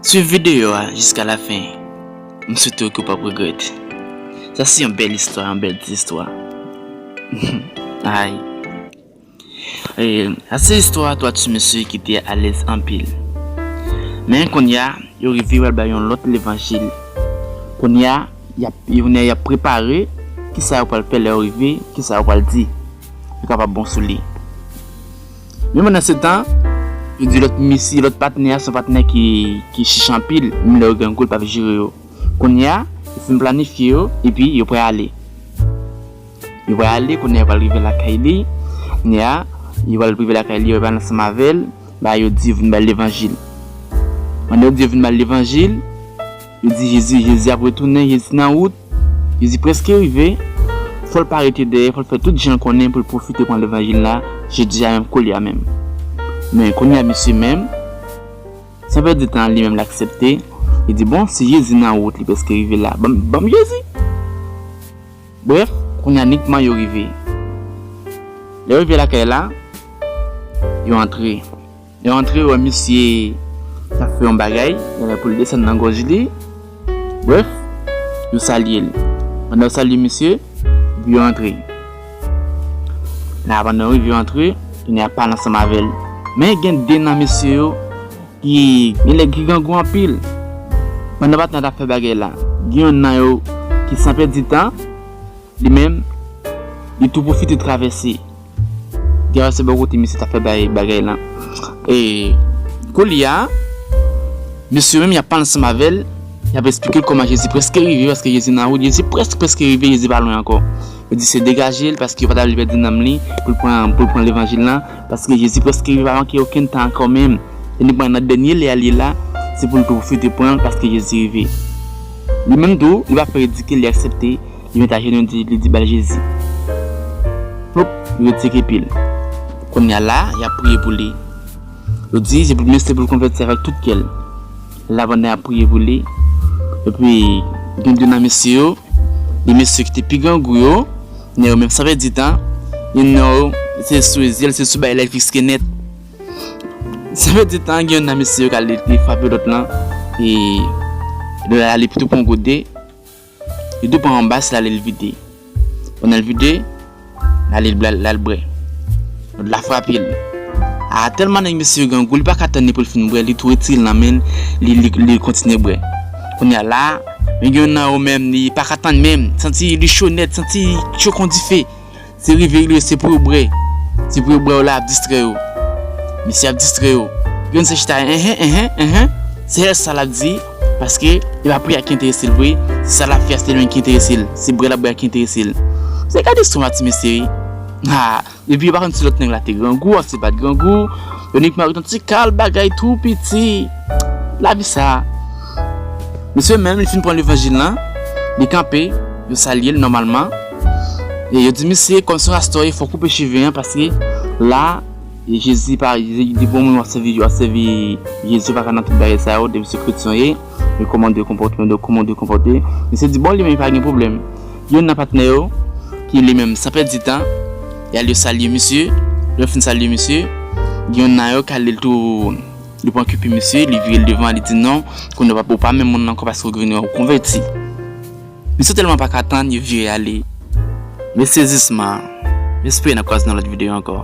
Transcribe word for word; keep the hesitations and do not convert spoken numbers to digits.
Swiv videyo a jiska lafen. M swete w ke w p ap regrèt. Sa se yon bèl istwa, yon bèl ti istwa. Ay. E, sa se istwa twa ti mesye ki te alèz anpil. Men kounye a, yo rive, yo al bay yon lòt levanjil. Kounye a, y ap, yo, kounye a, y ap prepare kisa yo pral fè lè yo rive, kisa yo pral di. Yo kapab bon sou li. Men pandan se tan, yo di lòt mesye, lòt patnè a, se yon patnè ki, ki chich anpil, menm lè yo grangou, l p ap jere yo. Kounye a, yo fin planifye yo, epi yo prè ale. Yo prè ale, kounye a, yo pral rive lakay li. Kounye a, yo pral rive lakay li, yo pral ansanm avè l, la, yo di yo vin bay levanjil. Pandan yo di yo vin bay levanjil, yo di Jezi, Jezi ap retounen, Jezi nan wout, Jezi prèske rive, fò l pa rete dèyè, fò l fè tout jan l konnen pou l pwofite pran levanjil la, jodi a menm, kounye a menm. Men kounye a, misye menm, san pèdi tan, li menm l aksepte, li di, "Bon, si Jezi nan wout, li prèske rive la, ban m, ban m Jezi." Brèf, kounye a nikman yo rive. Lè yo rive lakay la, yo antre. Lè yo antre, yo wè misye t ap fè yon bagay, genlè pou l desann nan gòj li. Brèf, yo salye l. Pandan yo salye misye, epi yo antre. La, pandan yo rive, yo antre, kounye a pale ansanm avè l. Men gen de nan mesye yo ki, genlè ki grangou anpil. Pandan patnè a t ap fè bagay la, gen yonn nan yo ki san pèdi tan, li menm, li tou pwofite travèse. Travèse bò kote misye t ap fè bay-, bagay lan. E kounye a, mesye yo menm, y ap pale ansanm avè l, y ap esplike l kòman Jezi prèske rive, paske Jezi nan wout, Jezi prèske, prèske rive, Jezi pa lwen ankò. Yo di se degaje l, paske yo pa ta vle pèdi nanm li, pou l pran, pou l pran levanjil lan, paske Jezi prèske rive, pa manke okenn tan ankò menm. Tenikman nan dènye lè a li ye la, se pou l tou pwofite pran l, paske Jezi rive. Li menm tou, li pa fè ridikil, li aksepte, li met ajenou, li di, li di, "Ba l Jezi." Plop, li retire kepi l. Kounye a la, y ap priye pou li. Yo di, se pou, men se pou l konvèti avèk tout kè l. La, pandan y ap priye pou li, epi gen de nan mesye yo, de mesye ki te pi grangou yo, nan yo menm san pèdi tan, youn nan yo, se sou zyè l, se sou bay la, l fikse nèt. San pèdi tan, gen youn nan mesye yo k al, li frape lòt lan, e lè l ale pou tou pran gode, li tou pran yon bas, l ale l vide. Pandan l vide, l ale l bwè, l al bwè. Lòt la frape l. A, tèlman nèg mesye yo grangou, li pa ka tann ni pou l fin bwè, li tou retire l nan men l, li, li, li kontinye bwè. Kounye a la, men gen youn nan yo menm, li pa ka tann menm, santi li cho nèt, santi cho kon dife. Se rive li, se pou yo bwè. Se pou yo bwè, yo la ap distrè yo. Mesye ap distrè yo. Youn se chita, enhen, enhen, enhen. Se sèl sa l ap di, paske e pa pri a ki enterese l vre, se sa l ap fè a, se li menm ki enterese l, se bwè l ap bwè a ki enterese l. Se gade istwa ti mesye wi. Ha, epi yo pa konn si lòt nèg la te grangou, si l pa t grangou, yo nik mari yon ti kal bagay tou piti. Lavi sa. Mesye menm, li fin pran levanjil lan, li kanpe, yo salye l nòmalman. E yo di misye, kòm se yon astò, fò w koupe cheve an, paske la, e Jezi pa, Jezi di bon moun w ap sèvi, w ap sèvi Jezi, pa ka nan tout bagay sa yo, depi se kretyen w ye, men kòman w dwe konpòte w, kòman w dwe konpòte. Misye di bon, li menm pa gen pwoblèm. Youn nan patnè yo, ki li menm, san pèdi tan, y al yo salye misye, lè yo fin salye misye, gen youn nan yo k al li tou, li pran kepi misye, li vire l devan, li di non, kounye a w pa, w pa menm moun nan ankò paske w vini w konvèti. Misye tèlman pa ka tann, yo vire ale. Men sezisman, m espere n ap kwaze nan lòt videyo ankò.